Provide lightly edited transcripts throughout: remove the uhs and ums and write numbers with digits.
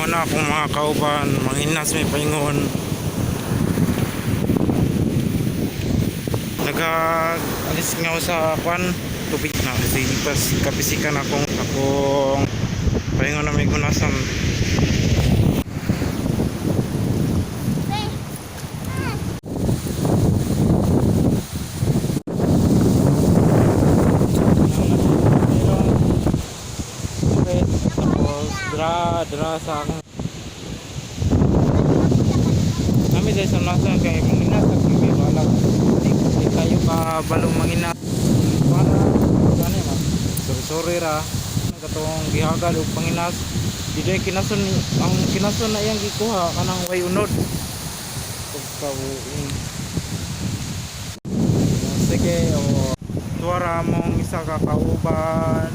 Mo na akong mga kauban, manginas may paingon. Nag-alis nga ako sa kwan, tubig na. Kasi pas kapisikan akong paingon na may gunasan. Tapos, dra, dra sa akong Nami dahil sa nasa kay manginas at may balag. Di kayo ka balong manginas. Para ano ba? Sorry sorry ra. Katong gihagal og panginas. Di day kinason ang kinason na iyang gikuha kanang way unod. Pagkawuing. Sige, o tuwara mong isa ka kauban.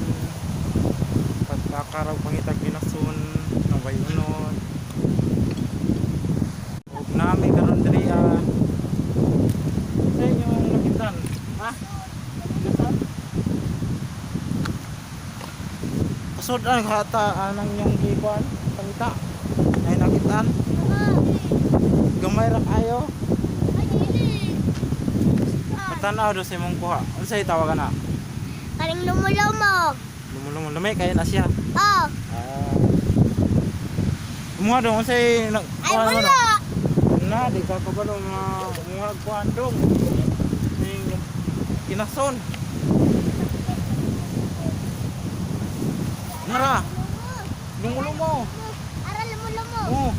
Pagkakaraw pangitag kinason ng way unod. Ug nami karon diri ah. Sa inyong lakitan, ha? Lakitan? Kasod ang hata anang inyong gikuan pangita. Ay nakitan. Gamay ra kayo. Matanaw do sa imong kuha. Unsay tawagan na? Kaning lumulomo. Lumulumon lamay kayo na siya. Oh, Ah. Kumuha dong unsay ay kuha mo wala. na? Na di ka kabalo mga mga kuan dong. Ning kinason. Nara, lumulo. Ara lumulomo. Oh,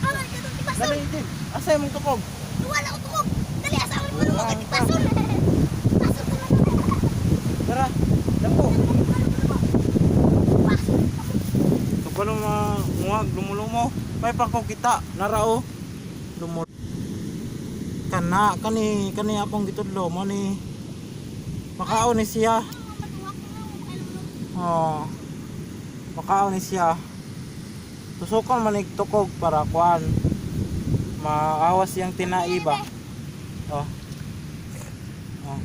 Aman ka itong tipason. dali din. Asa imong tukog? Wala ko tukog. Dali asa ang lumulomo ka tipason. Pason ka lang. Tara, dako. Pason. Kabalo mga muwag lumulumo. May pa ko kita. Nara oh. Lumul. Kana kani kani akong gitudlo mo ni makaon ni siya. Oh. Makaon ni siya. Tusukan man ig tukog para kuan. Maawas siyang tinai ba. Oh. Oh.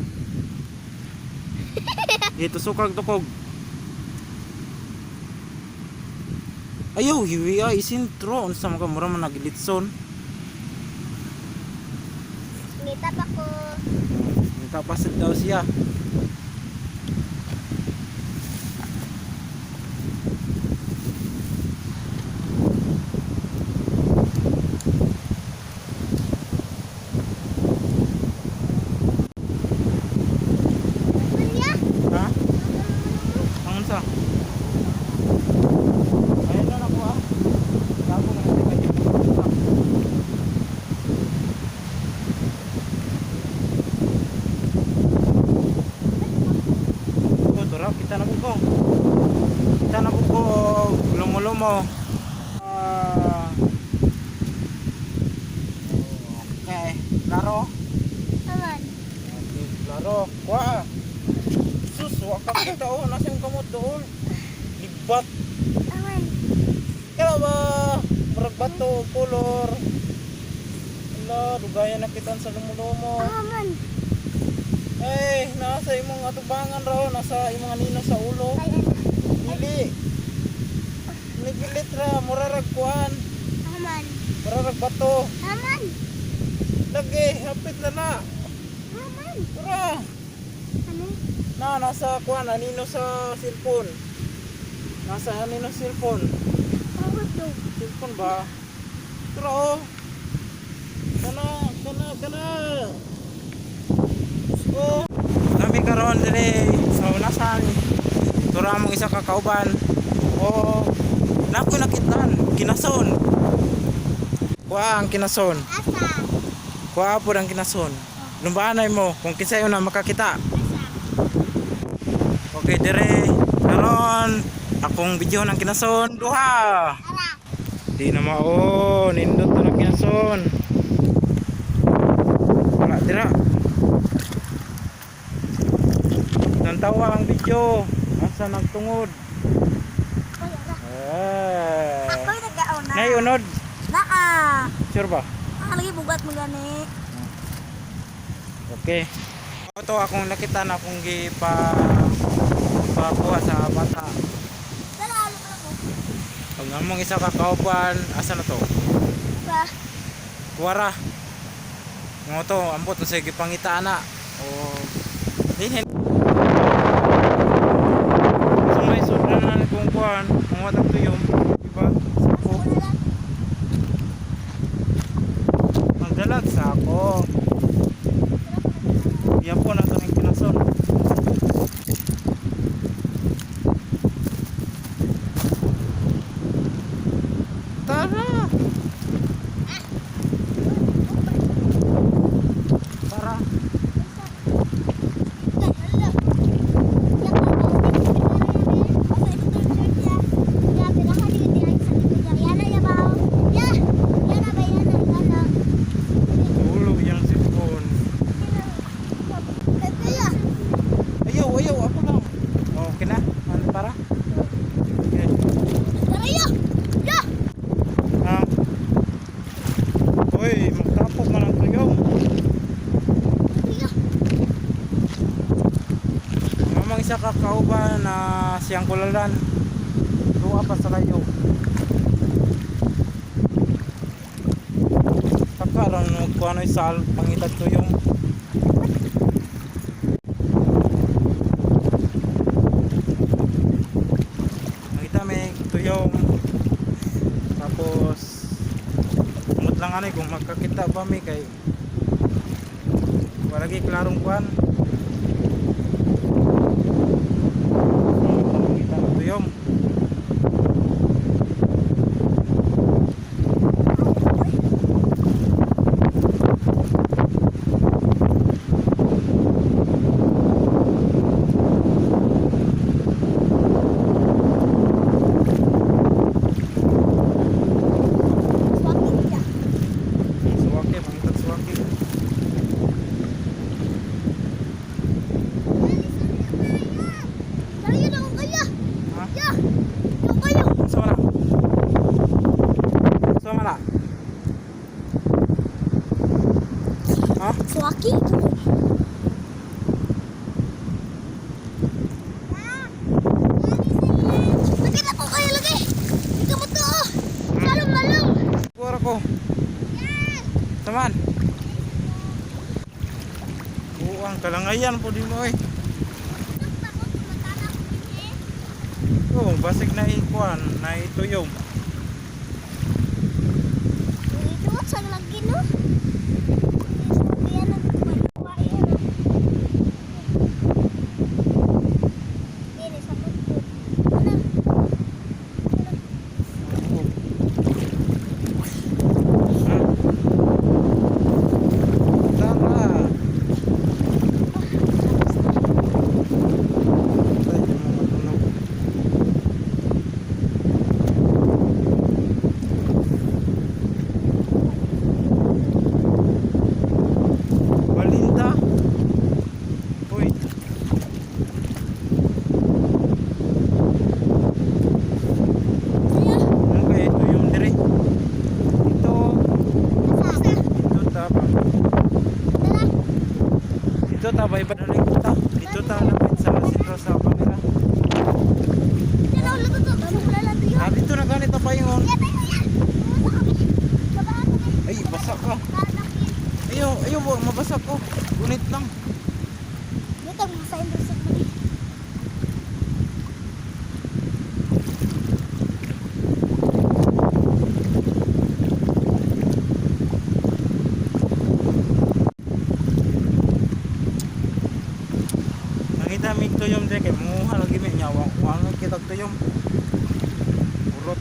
Dito sukag tukog. Ayaw, hiwi ay isintro unsa man ka mura man nagilitson. Ngita pa ko. Nagkapasid daw siya. Kunya. Ha? Ang unsa? Ayun na ako ah. Gago man ang tingay. Oh, tura, kita na po ko. Kita na po ko lumo-lumo. Ah. Okay, laro. Aman. Okay, laro. Kuha. Sus, wa ka kita oh, nasa yung kamot doon. Libat. Aman. Kaya ba murag bato color. Ala, dugayan na kita sa lumulomo. Aman. Eh, nasa imong atubangan raw, nasa imong anino sa ulo. Ay, ay. Dili. Nigilit ra, murarag kuan, Aman. murarag bato. Aman. Lagi, hapit na na. Aman. Tara. Ano? Na, nasa kuan, anino sa cellphone. Nasa anino cellphone. Tawag daw. Cellphone ba? Tara oh. Kana, kana, kana. Oh. Nami karon dire sa unasan. Tura among isa ka kauban. Oh. Nako nakitaan kinason. Kuha ang kinason. Asa. Kuha po ang kinason. Lumbaanay mo kung kinsay una makakita. Asa. Okay dire karon akong video ng kinason duha. Ara. Di na mao, nindot na ng kinason. Wala dira. Nantawa ang video. Asa nagtungod? Ay, ara. Eh. Ako'y nag-auna. Nay unod, Naa. sure ba? Ah, lagi bugat mo gani. Okay. Ito akong nakita na akong gipa pakuha sa bata. Dala, alo ka na ko. Ang among isa ka kauban, asa na to? Ba? Kuwara. Ngo to, ambot na sige pangita na. O dinhin. So may sobra na kung kuan, kung watag tuyom, diba? Sako. Magdalag sako. Yan po na ito ng kinason. Tara! Tara! Tulog yung sipon. Ayaw, ayaw, ako lang. Okay na? Ano para? Okay. Ha? Uy, magtapok man ang tuyong. Mamang isa ka kauban na siyang kulalan. Tuwa pa sa kayo. Saka lang magkuha na sal, pangitag tuyong. Nakita may tuyong. Tapos umot lang ano kung magkakita ba mi kay wala gi klarong kuan. Kita ng tuyong. Suwaki, pangitag suwaki. Ha? Sa mana? Sa mana? Ha? Suwaki? Lagi na ko kayo lagi. Ikaw mo to. Oh. Salong malong. Kuwara ko. Taman. Buang kalangayan po di mo eh. Oh, basig na ikuan, na ituyong. Ito sa lagi no. Yan ang kuwain na. Dili sa mundo. Ano? Ha? Tara. Ay, yung mga tunog. Balinda. Uy. Ano kaya ito yung dire? Ito. Ito ta pa. Dito ta ba iba ta. Dito ta lapit sa sentro sa kamera. Ah, dito na ganito pa yung. Ay, basa ka. Ayo, ayo, mabasa ko. Gunit lang. Nakita mi tuyom dire kay muha lagi mi nya wa wa kita tuyom. Urot.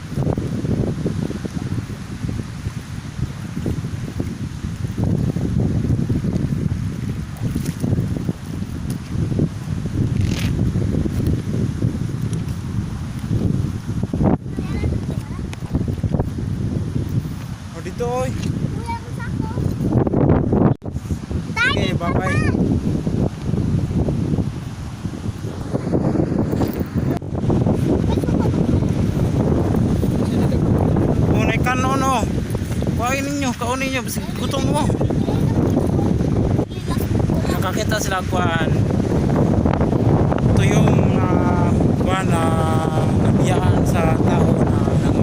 O dito oy. Okay, bye-bye. Unay kanon oh. Kuhain ninyo, kaunin ninyo, bisag gutom mo. Nakakita sila kuan. Ito yung kuan na nabiyaan sa tao na nang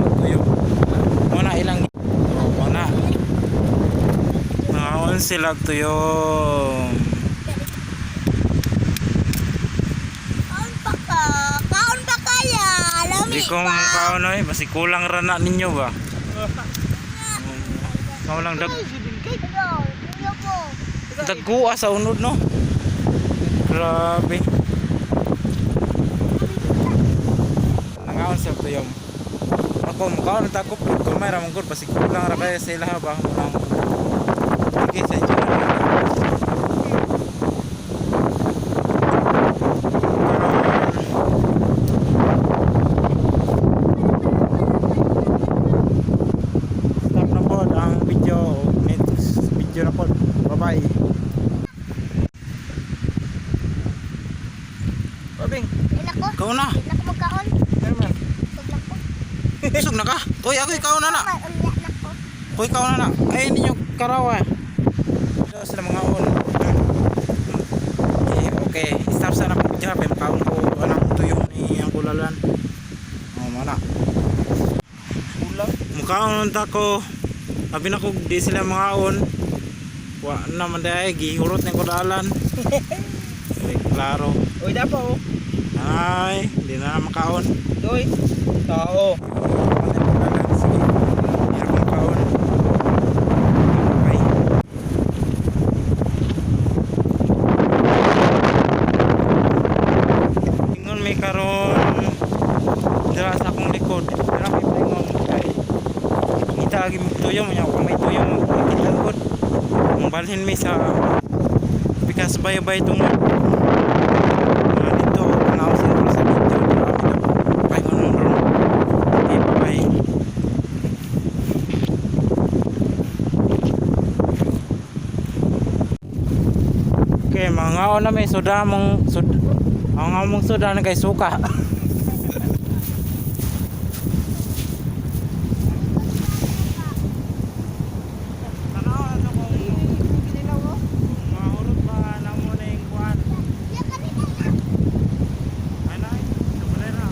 sila tuyong. Kaon pa ka. Kaon pa kaya. Lami Di ko pa. makaon oy, basi kulang ra na ninyo ba. Kao lang dag Hello, hello po. dagkuha sa unod, no. Grabe. Nangaon sa tuyong. Ako makaon ta ko gamay ra man gud, basi kulang ra kaya sa ilaha ba. Ang sige sa inyo. Stop na po ang video. Next video na po. Bye bye. Babing. Ina ko. Ikaw na. Ina ko magkaon. Herman. Sugna ko. Isog na ka. Uy, ako ikaw na na. Ay, unya na ko. Uy, ikaw na na. Ay, ninyo karawa. Ito sila mga on. Okay, okay. Stop sana akong video. Kaya makaon ko anang tuyo ni ang kulalan. Oh, mana. Ulam. Mukhaon ta ko. Abi na ko di sila mga on. Wa na man dai gihurot ning kulalan. Ay, klaro. Uy, dapo oh. Ay, di na makaon. Doy. Tao. Sige. Hirap makaon. Okay. Ingon may karon dira sa akong likod. Dira may paingon kay kita agi tuyo mo nya kung may tuyo mo kita gud. Ang balhin mi sa pikas bay-bay tungod. Ah, dito tanaw sentro sa video dira mi daw. Paingon ron. Okay, bye-bye. Okay, mga na may soda mong sud ang among soda na kay suka. Tanaw na to kung mahurot ba na mo na yung kuan. Ya kanina na. Ay na, sa bolera.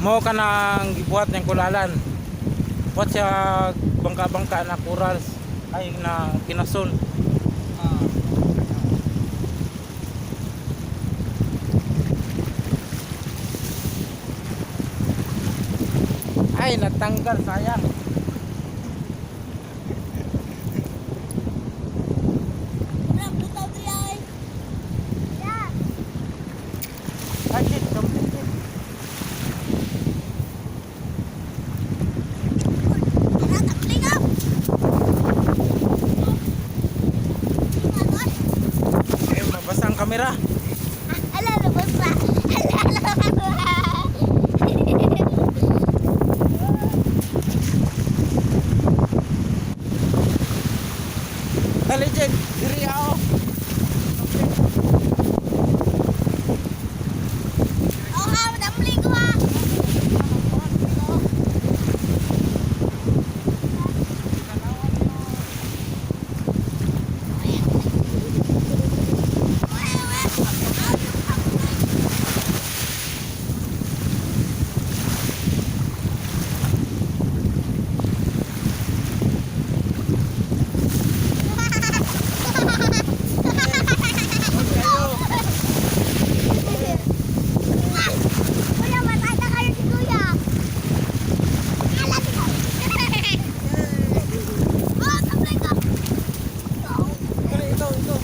Mo ka nang gibuhat niyang kulalan. Buhat siya bangka-bangka na corals ay na kinason. Ah. Ay, natanggal, sayang. Walang butaw diri ay. Yeah. Ay, shit, something, shit. Ala, takling ah. Eh, mabasa ang kamera. Ala, labas pa. Ala, labas pa. Dali, Jed. Diri ako. Oo nga, madamling ko ha. Kuya, matay na kayo si Kuya. Ala, si Kuya. Oh, sablay ka. Oh. Dali, ito, ito.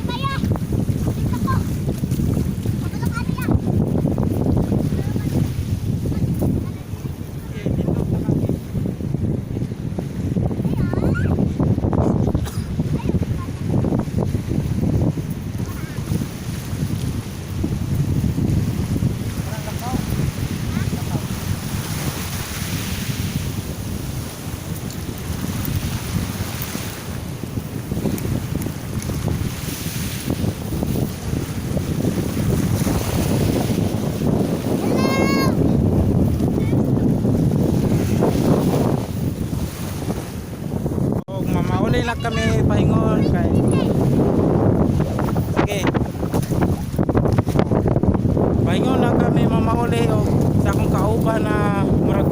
Maya, dito ko. Pagulong ano yan? Og mamauli lang kami pahingon kay. Sige. Pahingon lang kami mamauli og sa akong kauban na murag